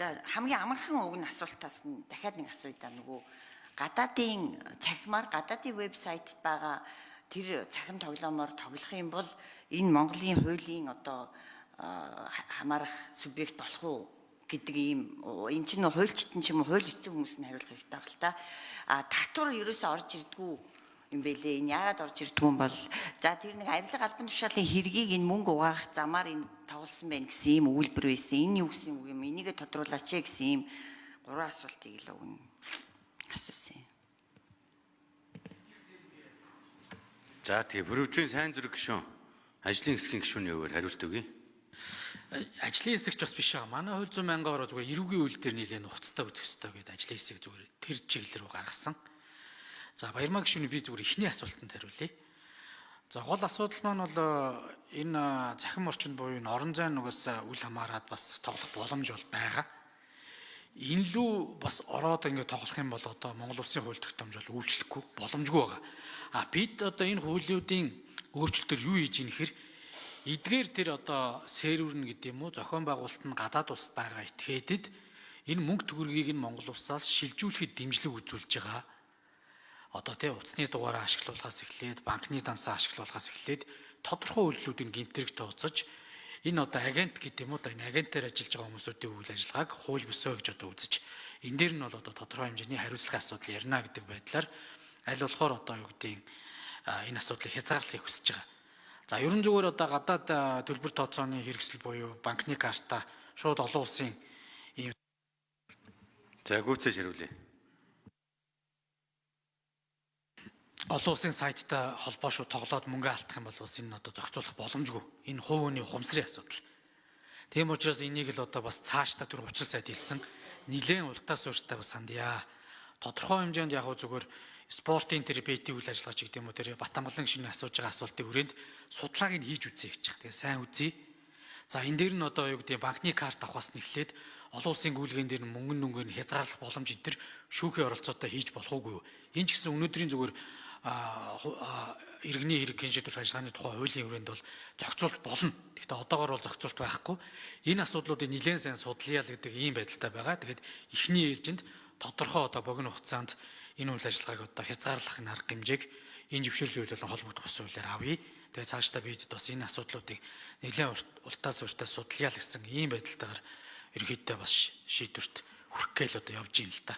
За, хамгийн амархан уг нь асуултаас нь дахиад нэг асууя да. Нөгөө гадаадын цахимаар, гадаадын вебсайтд байгаа тэр цахим тоглоомоор тоглох юм бол энэ Монголын хуулийн одоо хамаарах субъект болох уу гэдэг ийм, энэ чинь хуульчт нь ч юм уу, хууль бичсэн хүмүүс нь хариулах хэрэгтэй байх л та. А татвар ерөөсөө орж ирдгүү юм бэлээ. Энэ яагаад орж ирдгүү юм бол, за, тэр нэг авилга, албан тушаалын хэргийг энэ мөнгө угаах замаар энэ тоглосон байх гэсэн ийм өгүүлбэр байсан. Энэ юу гэсэн үг юм? Энийгээ тодруулаач ээ гэсэн ийм гурван асуултыг л өгнө. Асуусан. За, тэгээ Пүрэвжийн сайн зүрх гишүүн, ажлын хэсгийн гишүүний өвөр хариулт өгье. Ажлын хэсэгч бас биш байгаа. Манай хууль зүйн мянга ороо зүгээр эрүүгийн үйл дээр нийлээ нухацтай үзэх ёстой гэдэг ажлын хэсэг зүгээр тэр чиглэл рүү гаргасан. За, Баярмаа гишүүний, би зүгээр эхний асуултанд хариулъя. За, гол асуудал маань бол энэ цахим орчинд буюу энэ орон зайн нугасаа үл хамааран бас тоглох боломж бол байгаа. Энэ лүү бас ороод ингээд тоглох юм бол одоо Монгол Улсын хууль тогтоомж бол үйлчлэхгүй, боломжгүй байгаа. А бид одоо энэ хуулиудын өөрчлөлтөөр юу хийж ийн гэхээр эдгээр тэр одоо сервер нь гэдэг юм уу, зохион байгуулалт нь гадаад улсад байгаа этгээдэд энэ мөнгө төгрөгийг нь Монгол улсаас шилжүүлэхэд дэмжлэг үзүүлж байгаа. Одоо тий утасны дугаараа ашиглуулахаас эхлээд, банкны дансаа ашиглуулахаас эхлээд тодорхой үйлдэлүүдийн гэмтрэг тооцож, энэ одоо агент гэдэг юм уу да, энэ агентээр ажиллаж байгаа хүмүүсүүдийн үйл ажиллагааг хууль бусоо гэж одоо үзэж, энэ дээр нь бол одоо тодорхой хэмжээний хариуцлагын асуудал ярина гэдэг байдлаар аль болохоор одоо юу гэдгийг энэ асуудлыг хязгаарлахыг хүсэж байгаа. За, ерөн зүгээр одоо гадаад төлбөр тооцооны хэрэгсэл буюу банкны карта шууд олон улсын ийм За, гүйцээж хариулъя. Олон улсын сайттай холбоо шууд тоглоод мөнгө алдах юм бол бас энэ одоо зохицуулах боломжгүй. Энэ хувь хүний ухамсарын асуудал. Тийм учраас энийг л одоо бас цаашдаа түр учир сайд хэлсэн. Нилээн ултаа суурьтай бас хандъя. Тодорхой хэмжээнд яг зүгээр спортын тэр бэти үйл ажиллагаа ч гэдэг юм уу, тэр Батамгалан шинэ асууж байгаа асуултын хүрээнд судалгааг нь хийж үзье гэж байгаа. Тэгээ сайн үзье. За, энэ дээр нь одоо юу гэдэг, банкны карт авахаас нэхлээд олон улсын гүйлгээн дээр нь мөнгөн нүнгээр нь хязгаарлах боломж энэ төр шүүхийн оролцоотой хийж болох уугүй юу? Энэ ч гэсэн өнөөдрийн зүгээр иргэний хэрэг хэн шийдвэр ажиллагааны тухай хуулийн хүрээнд бол зохицуулт болно. Гэхдээ одоогор бол зохицуулт байхгүй. Энэ асуудлуудыг нэлээд сайн судлая л гэдэг ийм байдалтай байгаа. Тэгээд эхний ээлжинд тодорхой одоо богино хугацаанд энэ үйл ажиллагааг одоо хязгаарлах энэ арга хэмжээг энэ зөвшөөрлийн үйл болон холбогдох ус хуулиар авъя. Тэгээ цаашдаа бид бас энэ асуудлуудыг нэлээд ултаа суурьтай судлая л гэсэн ийм байдалтайгаар ерөнхийдөө бас шийдвэрт хүрэх гээл одоо явж ийн л та.